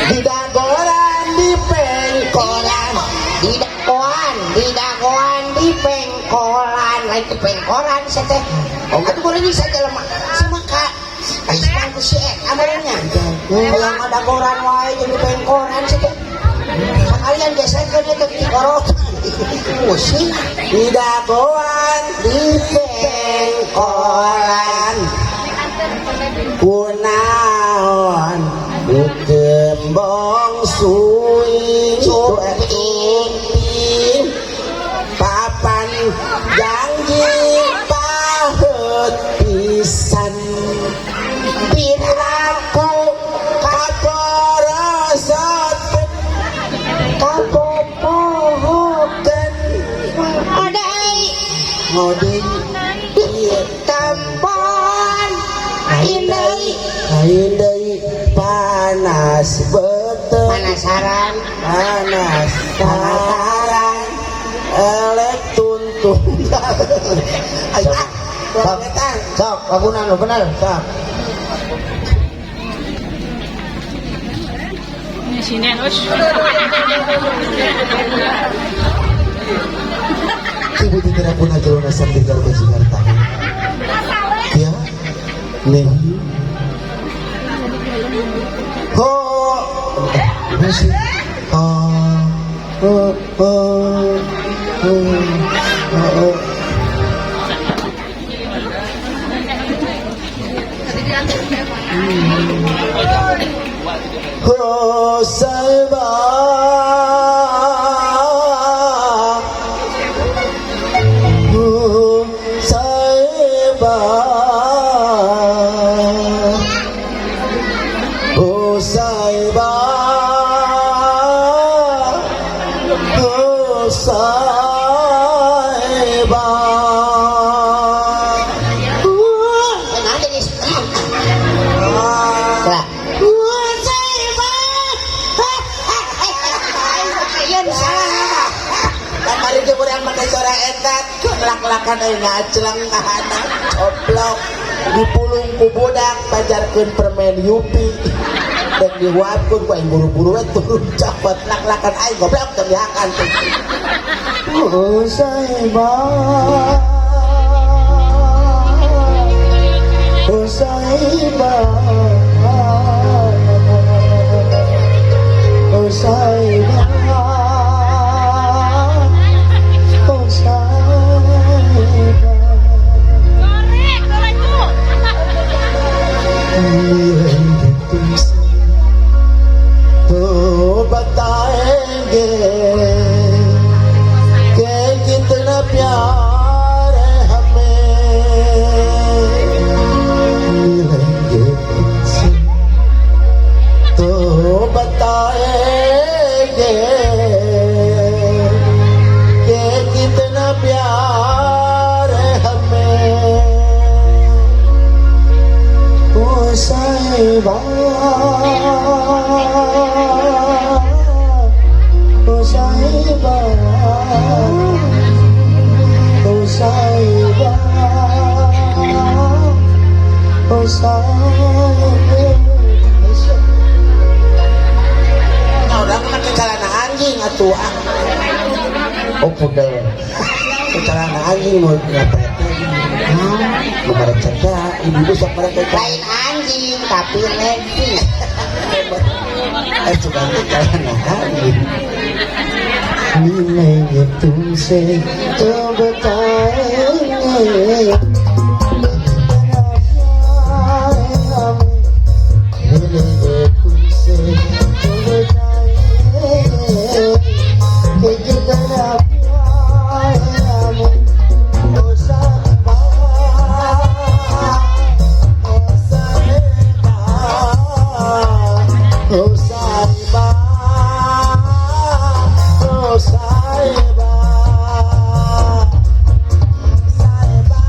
Di dagoan di pengkolan. Di dagoan, di dagoan, di pengkolan, lain di pengkolan saya teh. Oh, aduh boleh bisa jelema. Semaka. Ai ku si eta amarnya. Yang ada koran wae jeung di pengkolan saya teh. Sekalian geserkeun ieu teh di korokan. Pusing. Di dagoan di pengkolan. Kunaon kembang suing Suing. Papan janji pahet pisan. Piraku kaporosoten kapopohoken. Odai. Ngoding. Tempon indai. Lain deui panas beuteung. Penasaran. Panas saran elek tuntung. Ayo ah. Sok, sok, laguna nu bener. Sok. Sini, Us. Ibu tidak pernah jalan sambil berjigar tahu. Ya, nih. Ho, masih. Ho, ho, ho, ho, ho. Ho, sahiba. Oh, Sahiba. Oh, Sahiba. Oh, Sahiba. Wah, tenang jadi. Lah. Wah, Sahiba. Ayeun salah. Kamari ge urang make suara eta lak-lakan euy ngacleng kahana coplok dipulung ku budak pajarkeun permen Yupi dan dihuapkeun ku aing buru-buru we turun copot lak-lakan aing goblok teu dihakan. Oh Sahiba, oh Sahiba, oh Sahiba, oh Sahiba. Korek, korek tuh. मिलेंगे तुमसे तो बताएंगे कि कितना प्यार है हमें। मिलेंगे तुमसे तो बताएंगे कि कितना प्यार है हमें। ओ साहिबा, ओ साहिबा, ओ साहिबा, ओ साहिबा. Nah, urang mah celana anjing atuh ah. Oh, pudel. Celana anjing mau ngepet. Nu merecet ibu sok merecet. Lain anjing tapi Levi. Eh, coba celana anjing. मिलेंगे तुमसे तो बताएंगे, मिलेंगे तुमसे तो बताएंगे कि कितना प्यार है हमें। ओ साहिबा, ओ साहिबा, ओ साहिबा, ओ साहिबा, साहिबा,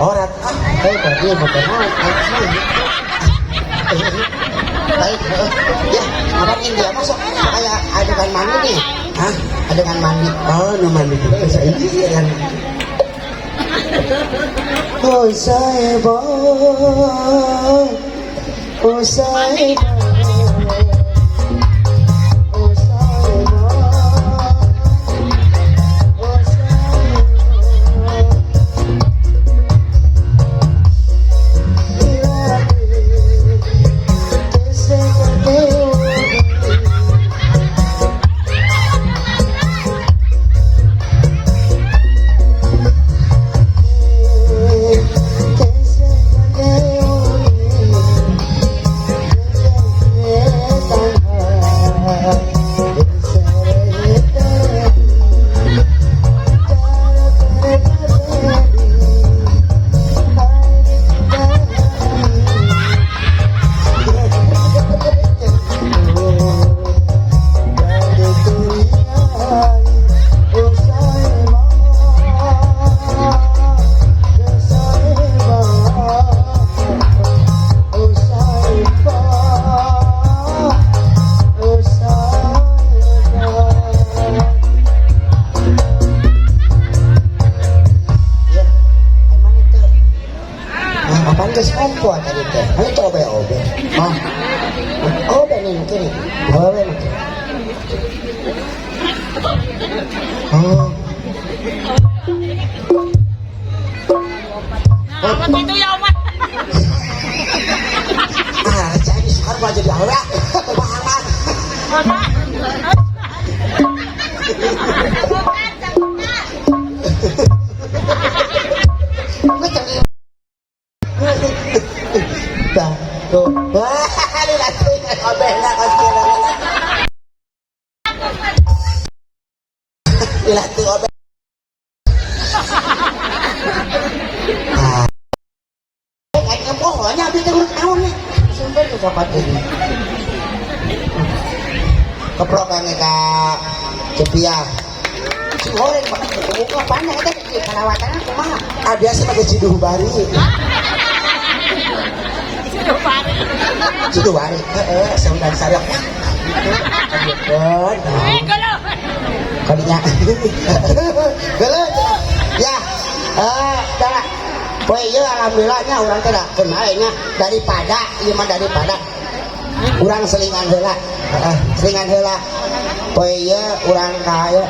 Orat ah. Eh, tadi motor naon? Baik, ya, makan India masuk kayak adegan mandi nih. Hah? Adegan mandi. Oh, nu mandi juga saya iya kan. Oh, sahiba. Oh, sahiba. Oh, sahiba. Oh, sahiba. कैसे करते हो कैसे करते हो Ya, emang itu. Ah, apaan geus kompor tadi teh? Ayo coba obe. Ah. Obe nih kiri. Obe nih. Oh. Nah, itu ya Oma. Ah, jadi sekarang gua jadi awewe. Paham. Oma. Gue cari Dah, tuh. Wah, ini lagi obe lah kos Dilatih obe. Ah, kayaknya pokoknya abis teh urut naon nya. Sumber ke kapat ini. Keprok kang ka Cepia. Si goreng pak, buka panjang eta di kalawatan kumaha? Ah biasa pakai ciduh bari. Ciduh bari. Heeh, saudara saya. Gitu. Eh, kalau. Kadinya. Geuleuh cenah. Ya, eh dah. Poe ieu alhamdulillah nya urang teh da keun nya daripada ieu mah daripada urang selingan heula. Heeh, selingan heula. Poe ieu urang ka ieu.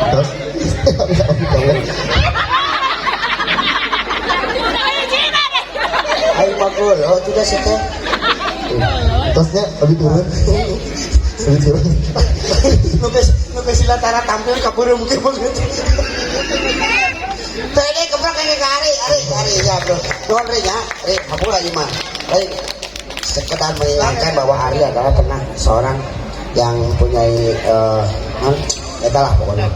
Terus Ayo magul, oh tidak sih teh. Terusnya lebih turun. Lebih turun. Nugas sila tara tampil kabur mungkin banget. Tadi kebrok kayak ke ari ari ya bro. Nuhun ri nya, ri kabur aja mah. Ri sekedar mengingatkan bahwa Ari adalah pernah seorang yang mempunyai eta lah pokoknya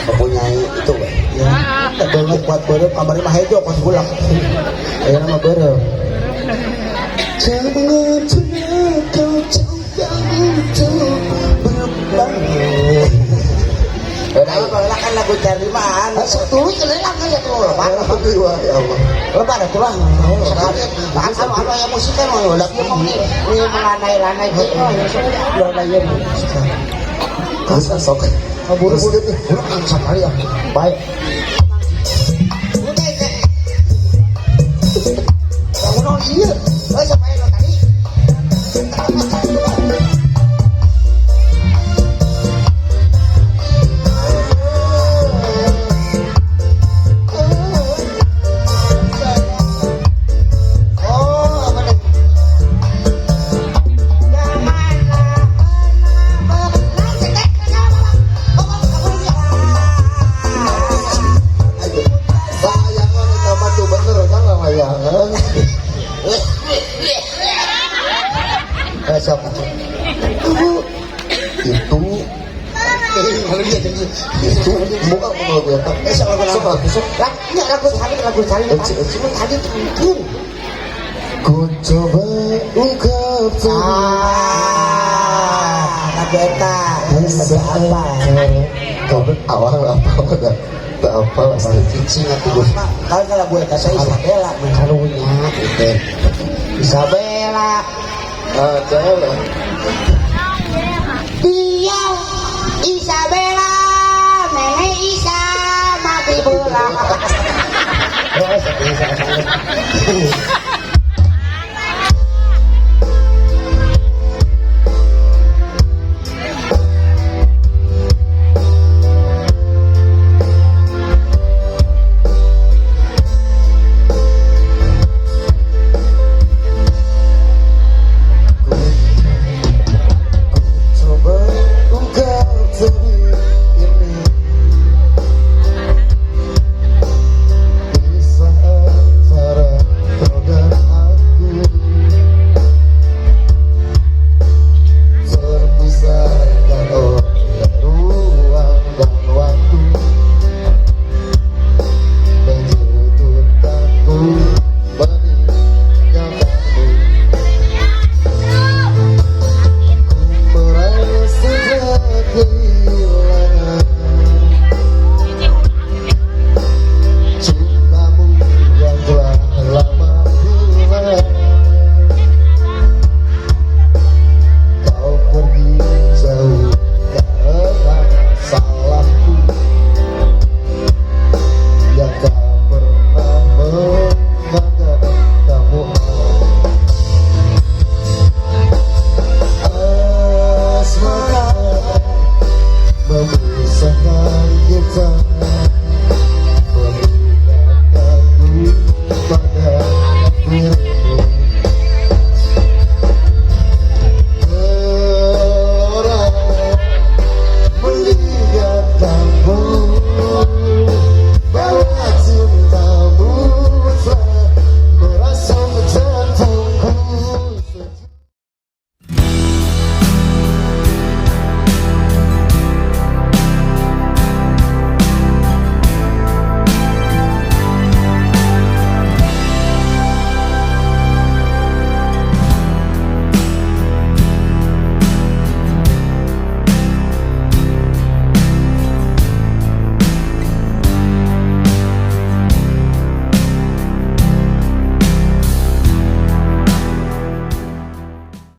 mempunyai itu we. Ya, banget kuat beureum kamari mah hejo kos gulak. Ayeuna mah beureum. Jangan pernah kau coba untuk berbangun. Udah, Kalau kan lagu Charlie mah anu. Tuluy ke lelang aja tuh lebar. Alhamdulillah ya Allah. Lebar atuh lah. Sekali bahkan anu anu aya musik kan ulah kieu mah nih melanai-lanai kieu Udah ieu. Terus sok. Kabur-buru urang sakali ah. Baik. Udah teh. Bangun ieu. Euy sampai lo tadi. Oh, apa nih? Layangan eta mah tuh bener kan layangan. Eh, sok atuh. Itu Kalau dia jadi itu buka lagu eta. eh sok lagu Sok lagu sok. Lah, nya lagu tadi lagu tadi. Cuma tadi mungkin. Ku coba ungkapkan Ah, lagu eta. Lagu apa? Kau awal apa udah tak apa pasti. Cicing atuh gue. Kalau lagu eta saya Isabella. Karunya gitu. Isabella. Ah, jalan. Dia Isabella, nenek Isa mati bola. Oh,